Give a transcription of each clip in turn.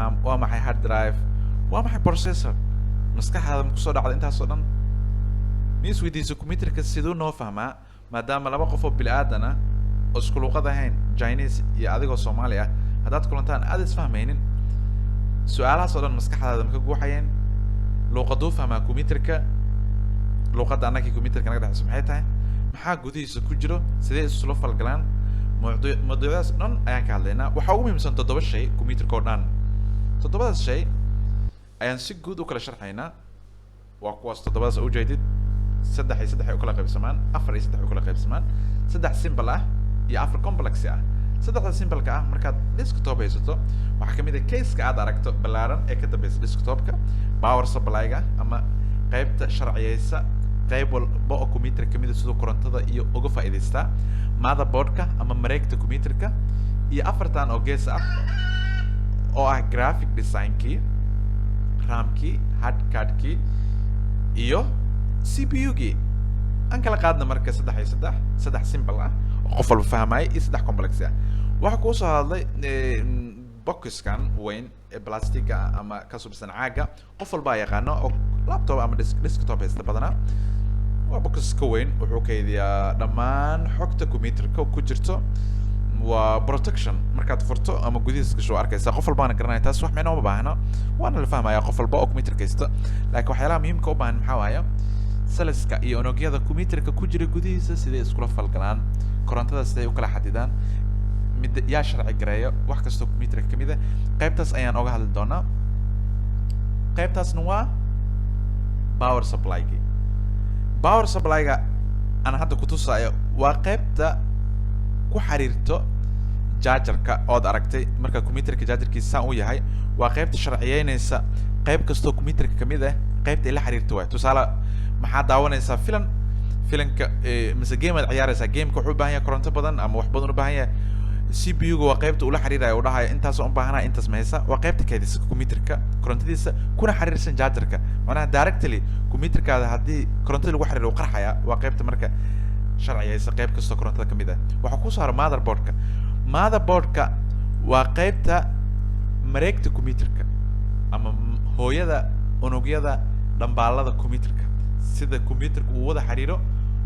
RAM? Waa maxay hard drive? Waa maxay processor? Maskaxdaada ma kusoo dhacda intaas oo dhan? Ma isweydiiso computerka siduu noo fahmaa, maadaama laba qof oo bini-aadan ah oo isku luuqad ahayn, Chinese iyo adigoo Soomaali ah, haddaad kulantaan aad isfahmaynin? Su-aalahaas oo dhan maskaxdaada ma ka guuxayeen? Luuqaduu fahmaa computerka? Luuqadda annagii computerka naga dhexeyso maxay tahay? Maxaa gudihiisa ku jiro? Sidee isula falgalaan? Mawduucyadaas dhan ayaan ka hadlaynaa. Waxaa ugu muhiimsan toddoba shay computerka oo dhan. Toddobadaas shay ayaan si guud u kala sharxaynaa. Waa kuwaas toddobadaas oo ujeedid. Saddex iyo saddex ay u kala qaybsamaan, afar iyo saddex ay u kala qaybsamaan, saddex simple ah iyo afar complex ah. Saddexda simple-ka ah, markaad desktop haysato, waxaa kamid ah case-ka aad aragto ballaaran ee ka dambeysa desktopka, power supply-ga ama qaybta sharciyeysa qayb walba oo computer kamid ah siduu korontada iyo uga faa'iidaystaa, motherboardka ama mareegta computerka, iyo afartan oo gees ah oo ah graphic design-kii, RAM-kii, hard card-kii iyo CPU-gii. Aan kala qaadna marka saddex iyo saddex: saddex simple ah oo qof walba fahmaya iyo saddex complex ah. Waxaa kuu soo hadlay boxkan weyn ee plastiga ama ka subsan caaga, qof walbaa yaqaano oo laptop ama desktop haysta badanaa. Waa box ka weyn, wuxuu kaydiyaa dhammaan xogta computerka ku jirto. Waa protection. Markaad furto ama gudihiis gasho waa arkaysa. Qof walbaana garanaya taas, wax micno uma baahna, waana la fahmaya qof walba oo computerka haysta. Laakiin waxyaalaha muhiimka u baahan maxaa waaya? Cells-ka iyo unugyada computerka ku jira gudihiisa siday iskula falgalaan? Korontada siday u kala xadidaan? Mid yaa sharci gareeyo wax kastoo computerka kamid ah? Qaybtaas ayaan oga hadli doonaa. Qaybtaasna waa power supply-gii. Power supply-ga aan hadda kutusaayo waa qaybta ku xiriirto charger-ka ood aragtay. Marka computerka charger-kiisa saan u yahay, waa qaybta sharciyeynaysa qayb kastoo computerka kamid ah qaybta ay la xiriirto waay. Tusaale, maxaa daawanaysaa? Filan, filanka mise game aad ciyaaraysaa? Gameka wuxuu u baahan yahay koronto badan ama wax badan u baahan yahay. CPU-ga waa qaybta ula xiriiraya, u dhahaya intaas u baahanaya, intaas ma haysa. Waa qaybta kaydisa computerka korontadiisa, kuna xiriirsan charger-ka. Macnaha directly computerkaada haddii korontada lagu xiriiro, uu qarxaya. Waa qaybta marka sharciyeysa qayb kastoo korontada kamid ah. Waxaa kusoo hara motherboardka. Motherboardka waa qaybta mareegta computerka ama hooyada unugyada dhambaalada computerka, sida computerka uu wada xiriiro.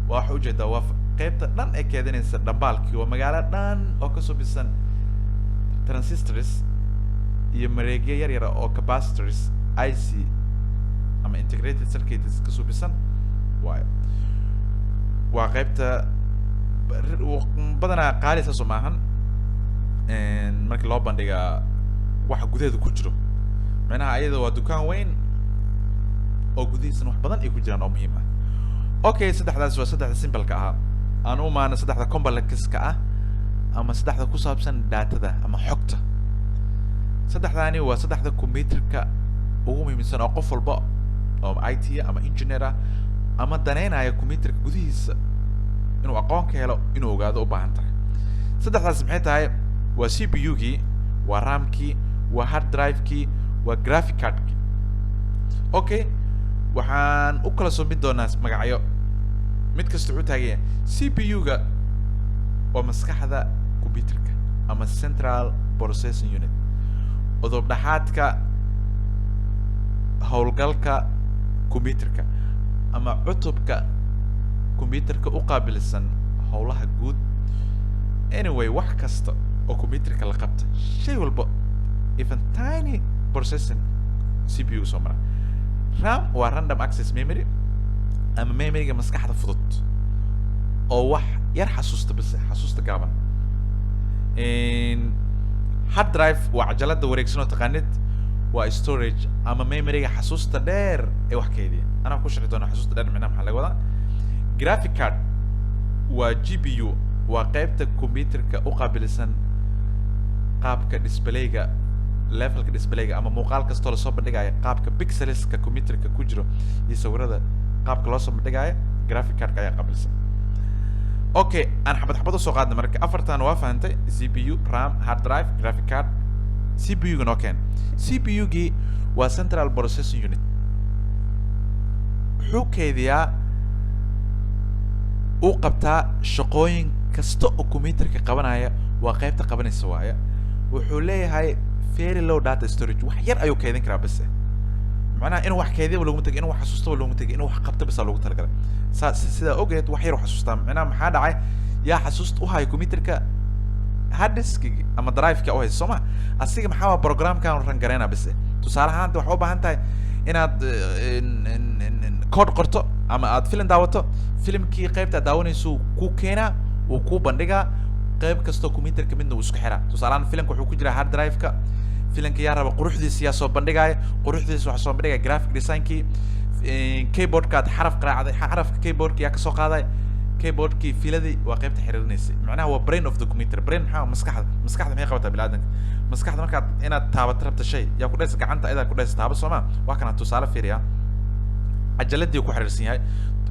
Waa waxa ujeedaa, waa qaybta dhan ee keedinaysa dhambaalkii. Waa magaalo dhan oo kasoo bisan transistors iyo mareegyo yar yar oo capacitors, IC ama integrated circuits kasoo bisan waayo. Waa qaybta badanaa qaali saas oo maahan markii loo bandhigaa waxa gudaheeda ku jiro. Macnaha ayada waa dukaan weyn oo gudihiisana wax badan ay ku jiraan oo muhiim ah. Okay, saddexdaas waa saddexda simple-ka ahaa. Aan u maano saddexda complex-ka ah ama saddexda ku saabsan datada ama xogta. Saddexdaani waa saddexda computerka ugu muhiimsan oo qof walba oo IT ama engineer ah ama daneynaya computerka gudihiisa inuu aqoon ka helo inuu ogaado u baahan tahay. Saddexdaas maxay tahay? Waa CPU-gii, waa RAM-kii, waa hard drive-kii, waa graphic card-kii. Okay, waxaan u kala sumbin doonaa magacyo. Mid kasta wuxuu taagan yahay. CPU-ga waa maskaxda computerka ama central processing unit, udub dhaxaadka howlgalka computerka ama cutubka computerka u qaabilsan howlaha guud. Anyway, wax kasta oo computerka la qabta, shay walba, even tiny processing, CPU soo mara. RAM waa random access memory ama memoryga maskaxda fudud oo wax yar xasuusta bas, xasuusta gaaban. Hard drive waa cajalada wareegsan oo taqaanid, waa storage ama memoryga xasuusta dheer ee wax kaydiya. Anaa ku sharxi doona xasuusta dheer micnaha maxaa laga wadaa. Graphic card waa GPU, waa qaybta computerka u qaabilsan qaabka displayga, levelka displayga ama muuqaal kastoo lasoo bandhigayo, qaabka pixelska computerka ku jiro iyo sawirada qaabka loo soo bandhigayo, graphic cardka ayaa qaabilsan. Okay, aan xabad xabad usoo qaadna marka. Afartan waa fahantay: CPU, RAM, hard drive, graphic card. CPU ga noo keen. CPU gii waa central processing unit. Wuxuu kaydiyaa, uu qabtaa shaqooyin kasta oo computerka qabanaya, waa qaybta qabanaysa waaya. Wuxuu leeyahay Very low data storage, wax yar ayuu kaydin karaa bas. Macnaha inuu wax kaydiyaba looguma tegin, inuu wax xasuustaba looguma tegin, inuu wax qabto basa loogu talagalay. Saa sidaa ogeed, wax yar u xasuustaa. Macnaha maxaa dhacay? Yaa xasuusta u haya computerka? Hard diskigi ama drive-ka u haysa, soo ma? Asiga maxaa waa? Programkan run gareyna bas. Tusaale ahaan, hadda waxaa u baahan tahay inaad code qorto ama aad film daawato. Filimkii qaybta aad daawanayso kuu keenaa, wuu kuu bandhigaa. Qayb kastoo computerka midna wuu isku xiraa. Tusaale ahaan, filimka wuxuu ku jiraa hard drive-ka. Filimka yaa raba quruxdiisa? Yaa soo bandhigaya quruxdiisa? Waxaa soo bandhigaya graphic designkii. Keyboardkaad xaraf qaraacday, xarafka keyboardka yaa kasoo qaaday? Keyboardkii filadii waa qaybta xiriirinaysay. Macnaha waa brain of the computer. Brain maxaa? Maskaxda. Maskaxda maxay qabataa bini'aadanka? Maskaxda markaad inaad taabato rabta shay, yaa ku dhaysa? Gacanta ayadaa ku dhaysa taaba, soo ma? Waa kana tusaale, fiiriya, cajaladii ku xiriirsan yahay.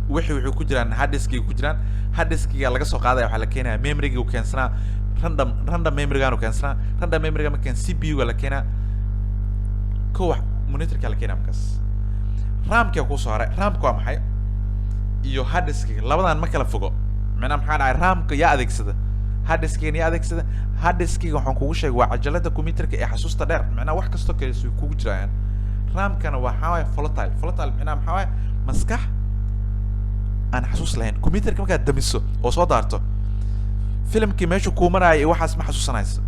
Wixii wuxuu ku jiraan hard diskiga ku jiraan. Hard diskiga laga soo qaadaya, waxaa la keenaya memoryga uu keensanaa, random memorygaan uu keensanaa. Random memoryga markaan CPU ga la keenaa, kow monitorka la keenaa, markaas RAM-ka kusoo haray. RAM-ka waa maxay iyo hard diskiga? Labadan ma kala fogo. Macnaha maxaa dhacay? RAM-ka yaa adeegsada? Hard diskigan yaa adeegsada? Hard diskiga waxaan kugu sheegay waa cajalada computerka ee xasuusta dheer. Macnaha wax kastoo kale way kugu jirayaan. RAM-kana waxaa waaye volatile. Volatile macnaha maxaa waaye? Maskax aan xasuus lahayn. Computerka markaad damiso oo soo daarto, filimkii meeshu kuu maraayo iyo waxaas ma xasuusanayso.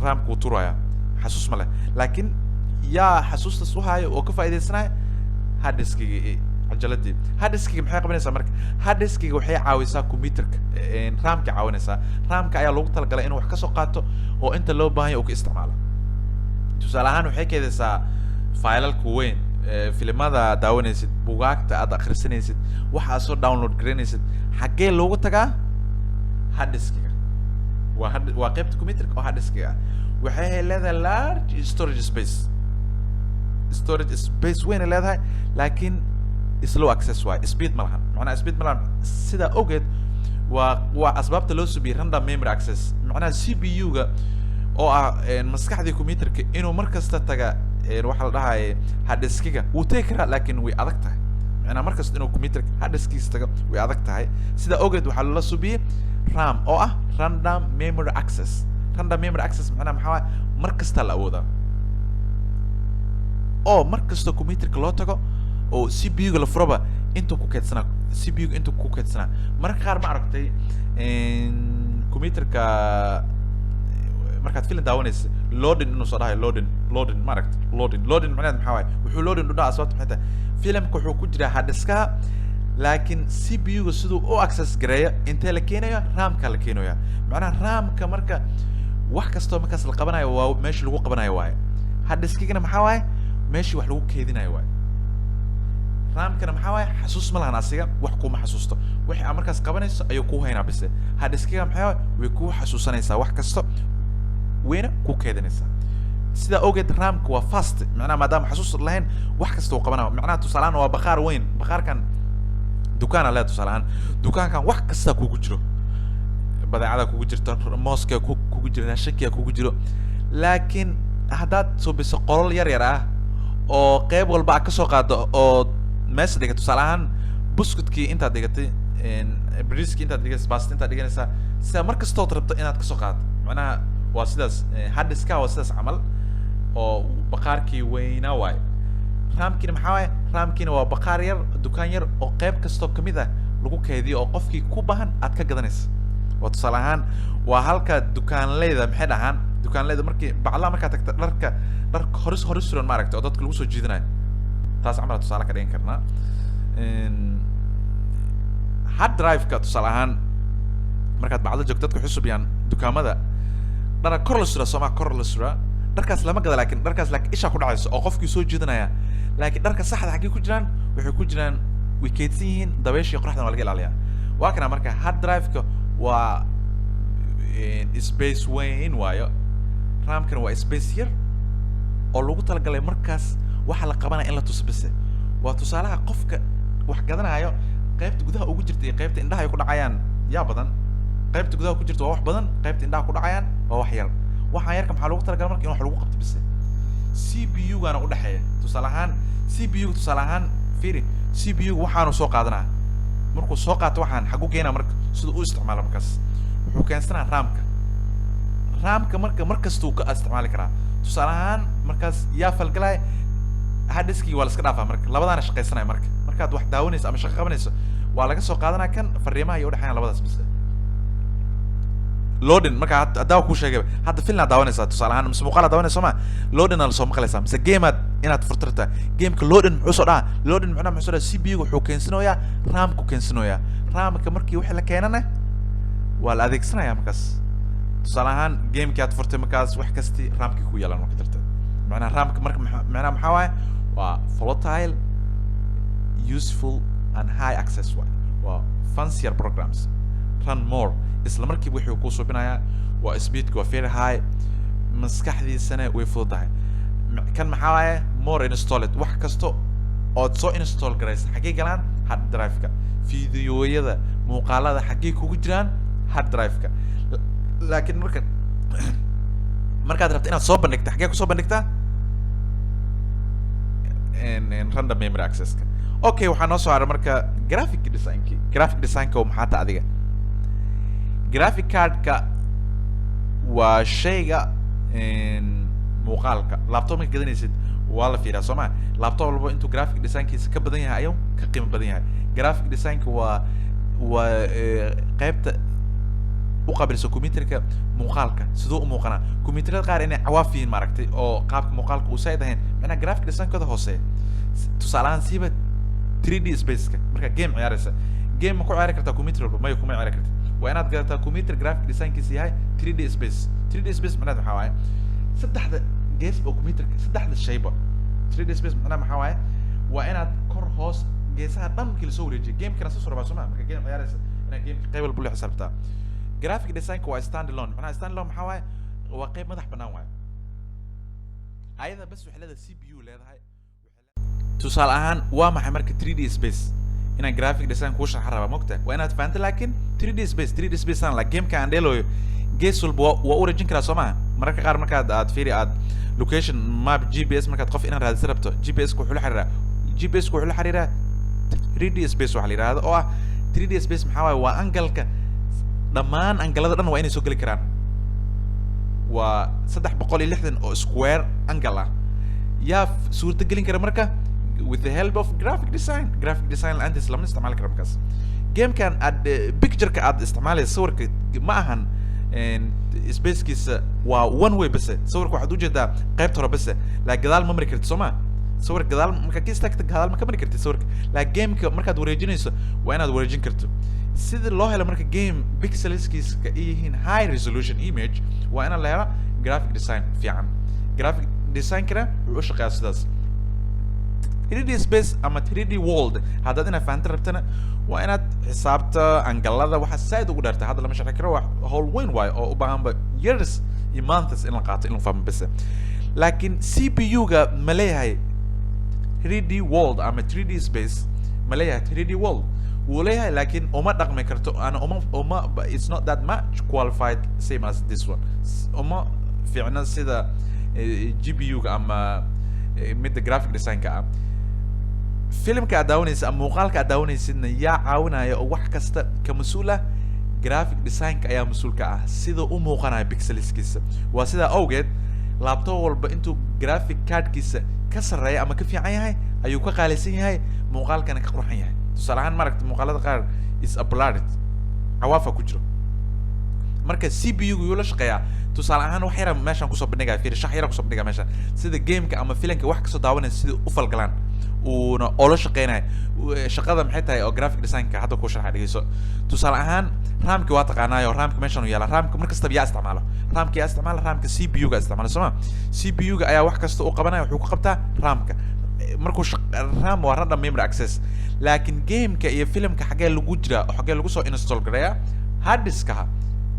RAM-ka wuu turaya, xasuus ma leh. Laakiin yaa xasuustas u haayo oo ka faaidaysanaya? Hard diskiga iyo cajaladii. Hard diskiga maxay qabanaysaa marka? Hard diskiga waxay caawisaa computerka, RAM-ka caawinaysaa. RAM-ka ayaa loogu talagalay inuu wax kasoo qaato oo inta loo baahan yahay uu ka isticmaalo. Tusaale ahaan, waxay keedaysaa failalka weyn, filimada daawanaysid, bugaagta aad akhrisanaysid, waxaad soo download garaynaysid. Xaggee loogu tagaa? Hard diskiga. Waa hard, waa qaybta computerka oo hard diskiga ah. Waxay leedahay large storage space, storage space weyn ay leedahay, laakiin slow access waay, speed ma lahan. Macnaha speed ma lahan. Sidaa ogeed waa asbaabta loo subiyey random memory access. Macnaha CPU-ga oo ah maskaxdii computerka inuu mar kasta taga waxaa la dhahaya hard diskiga wuu tegi karaa, laakiin way adag tahay. Macnaha mar kasta inuu computerka hard diskiisa tago way adag tahay. Sidaa ogeed waxaa loola subiyey RAM oo ah random memory access. Random memory access macnaha maxaa waaye? Mar kasta la awoodaa oo mar kasta computerka loo tago oo CPU-ga la furaba intuu ku keydsanaa, CPU-ga intuu ku keydsanaa. Mararka qaar ma aragtay computerka markaad film daawanaysa loading inuu soo dhahayo? Loading, loading, ma aragta? Loading, loading macnaheed maxaa waaye? Wuxuu loading u dhaha, asbaabta maxay tahay? Filimka wuxuu ku jiraa hard diskaha, laakiin CPU-ga siduu u access gareeyo intee la keenayo? RAM-ka la keenaya. Macnaha RAM-ka marka wax kastoo markaas la qabanayo waa meesha lagu qabanayo waaye. Hard diskigana maxaa waaye? Meeshii wax lagu keydinayo waaye. RAM-kana maxaa waaye? Xasuus ma lahan asiga, wax kuma xasuusto. Wixii aad markaas qabanayso ayuu kuu haynaa bise. Hard diskiga maxaa waaye? Way kuu xasuusanaysaa wax kasta, wayna ku keydinaysaa. Sidaa awgeed RAM-ka waa fast. Macnaha maadaama xasuus lahayn, wax kasta uu qabanaya. Macnaha tusaale ahaan waa bakhaar weyn. Bakhaarkan dukaana leedahay. Tusaale ahaan, dukaankan wax kasta kugu jiro, badeecada kugu jirto, mooska kugu jiro, raashinka kugu jiro. Laakiin haddaad subiso qolol yar yar ah oo qeyb walba aad kasoo qaado oo meesha dhigato, tusaale ahaan buskutkii intaad dhigatay, bariiskii intaad dhiganaysa, baasta intaad dhiganaysaa, sida mar kastood rabto inaad kasoo qaadato. Macnaha waa sidaas. Hard diska waa sidaas camal oo baqaarkii weynaa waaye. RAM-kiina maxaa waaye? RAM-kiina waa baqaar yar, dukaan yar oo qeyb kastoo kamid ah lagu kaydiyo oo qofkii ku baahan aad ka gadanaysa. Waa tusaale ahaan waa halka dukaanleyda maxay dhahaan? Dukaanleyda markii baclaha markaad tagta, dharka dharka horis horis suran, ma aragtay, oo dadka lagu soo jiidanayo, taas camal tusaale ka dhigan karnaa. Hard drive-ka tusaale ahaan, markaad bacdo joogto, dadka waxay subiyaan dukaamada dhara kor la suraa, soomaa? Kor la suraa dharkaas lama gada, laakiin dharkaas laakiin ishaa ku dhacayso oo qofkii soo jiidanaya. Laakiin dharka saxda xaggee ku jiraan? Waxay ku jiraan, way kaydsan yihiin, dabayshii qoraxdan waa laga ilaaliyaa. Waa kana marka hard drive-ka waa space weyn waayo. RAM-kana waa space yar oo lagu talagalay markaas waxa la qabanaya in la tuso bise. Waa tusaalaha qofka wax gadanayo, qaybta gudaha ugu jirta iyo qaybta indhaha ay ku dhacayaan yaa badan? Qaybta gudaha ku jirta waa wax badan, qaybta indhaha ku dhacayaan waa wax yar. Waxaan yarka maxaa loogu talagalay marka? In wax lagu qabto bise. CPU gaana udhexeeya. Tusaale ahaan CPU, tusaale ahaan fiiri, CPU waxaanu soo qaadanaa. Markuu soo qaato waxaan xagu keenaa marka sida u isticmaala? Markaas wuxuu keensanaa RAM-ka. RAM-ka marka mar kasta uu ka isticmaali karaa. Tusaale ahaan, markaas yaa falgalaya? Hard diskigi waa la iska dhaafaa. Marka labadaana shaqaysanaya. Marka markaad wax daawanayso ama shaqo qabanayso, waa laga soo qaadanaya kan fariimaha iyo udhexeeyaan labadaas bas. Loading marka haddaa waa kuu sheegay. Hadda film aad daawanaysaa tusaale ahaan, mise muuqaal aad daawanaysa, soo ma? Loading aa lasoo maqlaysaa, mise game aad inaad furtirtaa. Gameka loading muxuu soo dhahaa? Loading macnaha muxuu soo dhahaa? CPU wuxuu keensanayaa, RAM-ku keensanayaa. RAM-ka markii wixii la keenana waa la adeegsanaya. Markaas tusaale ahaan gamekii aad furtay, markaas wax kasti RAM-kii ku yeelan marka darteed. Macnaha RAM-ka marka macnaha maxaa waaye? Waa volatile, useful and high access waay. Waa fancier programs run more. Isla markiiba wuxuu kuu subinayaa, waa speedka waa very high, maskaxdiisana way fududahay. Kan maxaa waaye? More installed. Wax kasta ood soo install garaysa xaggee galaan? Hard drive-ka. Fiidiyoyada, muuqaalada xaggee kugu jiraan? Hard drive-ka. Laakiin markaad rabto inaad soo bandhigta, xaggee kusoo bandhigtaa? Random memory access-ka. Okay, waxaa noo soo haray marka graphic design-ki. Graphic design-ka maxaa ta adiga? Graphic card-ka waa shayga muuqaalka. Laptop marka gadanaysid waa la fiiriyaa, soo ma? Laptop walba intuu graphic design-kiisa ka badan yahay ayuu ka qiimo badan yahay. Graphic design-ka waa qaybta u qaabilsa computerka muuqaalka siduu u muuqanaa. Computerada qaar inay cawaaf yihiin maaragtay, oo qaabka muuqaalka uu saaid ahayn, macnaha graphic design-kooda hooseeya. Tusaale ahaan siiba 3D space-ka. Marka game ciyaaraysa, game ma ku ciyaari kartaa computer walba? Maya, kuma ciyaari kartid. Waa inaad gadataa computer graphic design-kiisa yahay 3D space. 3D space macnaheed maxaa waaye? Saddexda gees oo computerka, saddexda shayba 3D space. Macnaha maxaa waaye? Waa inaad kor, hoos, geesaha dhan markii lasoo wareejiyo gamekana soo rabaa, soo ma? Marka game ciyaaraysa, inaad gameka qayb walba la xisaabtaa. Graphic design-ka waa standalone. Macnaha standalone maxaa waaye? Waa qayb madax bannaan waaye. Ayada bas waxay leedahay CPU leedahay. Tusaale ahaan, waa maxay marka 3D space? Inaan graphic design kuu sharxa rabaa, mogta? Waa inaad fahanto. Laakiin 3D space, 3D space aan la gameka aan dheelooyo, gees walba waa u rajin karaa, soo maha? Mararka qaar markaad aad fiiri, aad location map, GPS, markaad qof inaad raadisa rabto, GPS ku wuxuu la xiriiraa, GPS ku wuxuu la xiriiraa 3D space waxa la yidhahdo oo ah. 3D space maxaa waaye? Waa angle-ka, dhammaan angle-ada dhan waa inay soo geli karaan. Waa 360 oo square angle ah. Yaa suurtagelin kara marka? With the help of graphic design. Graphic design la'aantiis lama isticmaali karo. Markaas gamekan aad picture-ka aad isticmaalaysa, sawirka ma ahan spacekiisa waa one way bese. Sawirka waxaad ujeedaa qaybta hore bese, laakiin gadaal ma mari kartid, soo ma? Sawir gadaal markaa ka istaagta, gadaal ma ka mari kartid sawirka. Laakiin gameka markaad wareejinayso, waa inaad wareejin karto. Sida loo helo marka game pixelskiisa ay yihiin high resolution image, waa inaan la helo graphic design fiican. Graphic design-kana wuxuu u shaqeeyaa sidaas. 3D space ama 3D world haddaad inaad fahanto rabtana, waa inaad xisaabta angle-ada waxa saaid ugu dheerta. Hadda lama sharxi karo, wax howl weyn waayo oo u baahanba years iyo months in la qaato in la fahmo bese. Laakiin CPU-ga ma leeyahay 3D world ama 3D space? Ma leeyahay 3D world? Wuu leeyahay, laakiin uma dhaqmi karto ana uma it's not that much qualified same as this one. Uma fiicna sida GPU-ga ama midda graphic design-ka ah. Filimka aad daawanaysid ama muuqaalka aad daawanaysidna yaa caawinaya oo wax kasta ka mas-uul ah? Graphic design-ka ayaa mas-uulka ah sida u muuqanaya pixelskiisa. Waa sidaa awgeed laptop walba intuu graphic cardkiisa ka sarreeya ama ka fiican yahay ayuu ka qaalisan yahay, muuqaalkana ka qurxan yahay. Tusaale ahaan, maaragta, muuqaalada qaar is a blurred, cawaafa ku jiro. Marka CPU gu yuu la shaqeeyaa? Tusaale ahaan, wax yara meeshaan kusoo bandhigaya, fiiri, shax yara kusoo bandhigaya meeshaan, sida gameka ama filimka wax kasoo daawanaysa sida u falgalaan uuna oola shaqeynaya. Shaqada maxay tahay oo graphic designka hadda ku sharxa? Dhegeyso. Tusaale ahaan, RAM-ki waa taqaanaayo. RAM-ka meeshaan uu yaala. RAM-ka mar kastaba yaa isticmaalo? RAM-ka yaa isticmaala? RAM-ka CPU ga isticmaala, soo ma? CPU ga ayaa wax kasta u qabanaya. Wuxuu ku qabtaa RAM-ka markuu RAM waa random memory access. Laakiin gameka iyo filimka xaggee lagu jiraa oo xaggee lagu soo install gareeyaa? Hard diskaha.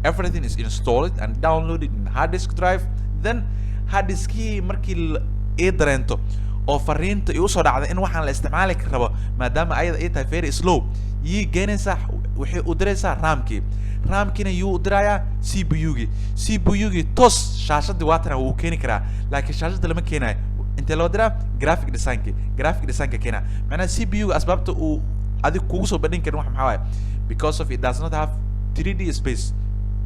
Everything is installed and downloaded in hard disk drive. Then hard diskii markii ii dareento oo fariinta igu soo dhacda in waxaan la isticmaali rabo, maadaama ayada ay tahay very slow, yii geenaysaa, waxay u diraysaa RAM-kii. RAM-kiina yuu u dirayaa? CPU-gii. CPU-gii toos shaashadii waatana wuu keeni karaa, laakiin shaashadda lama keenayo. Intee loo diraa? Graphic design-ki. Graphic design-ka keenaa. Macnaha CPU-ga asbaabta uu adig kugu soo bandhin karin wax maxaa waaye? Because of it does not have 3D space,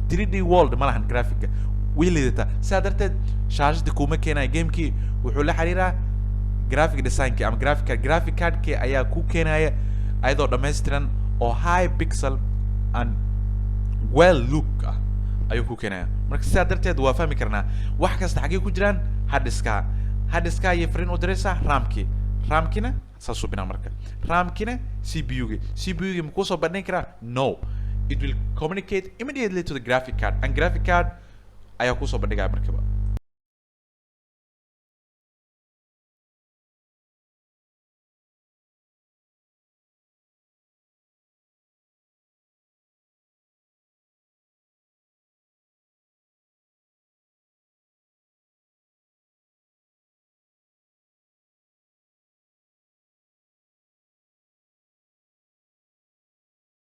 3D world ma lahan graphic. Way liidataa. Sidaa darteed shaashadii kuma keenaya gamekii, wuxuu la xiriiraa graphic designkii ama graphic card. Graphic cardkii ayaa ku keenaya ayadoo dhammaystiran oo high pixel and well look ah ayuu ku keenaya. Marka sidaa darteed waa fahmi karnaa wax kasta xaggee ku jiraan. Hard diska, hard diska ayay fariin u diraysaa RAM-kii, RAM-kina saasuu binaa. Marka RAM-kina CPU-gi, CPU-gi ma kusoo bandhigi karaa? No, it will communicate immediately to the graphic card, and graphic card ayaa kusoo bandhigaya markaba.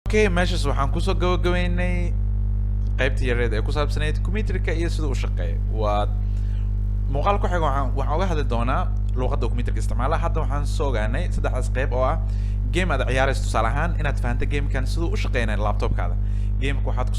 Okay, meeshaas waxaan kusoo gabagabeynay qaybtii yareed ee ku saabsanayd computerka iyo sida u shaqeeya. Waa muuqaal ku xiga waxaan uga hadli doonaa luqadda computerka isticmaala. Hadda waxaan soo ogaanay saddexdaas qayb oo ah game aad ciyaarayso, tusaale ahaan inaad fahanto gamekan siduu u shaqeynaya laptopkaada, gameka waxaad ku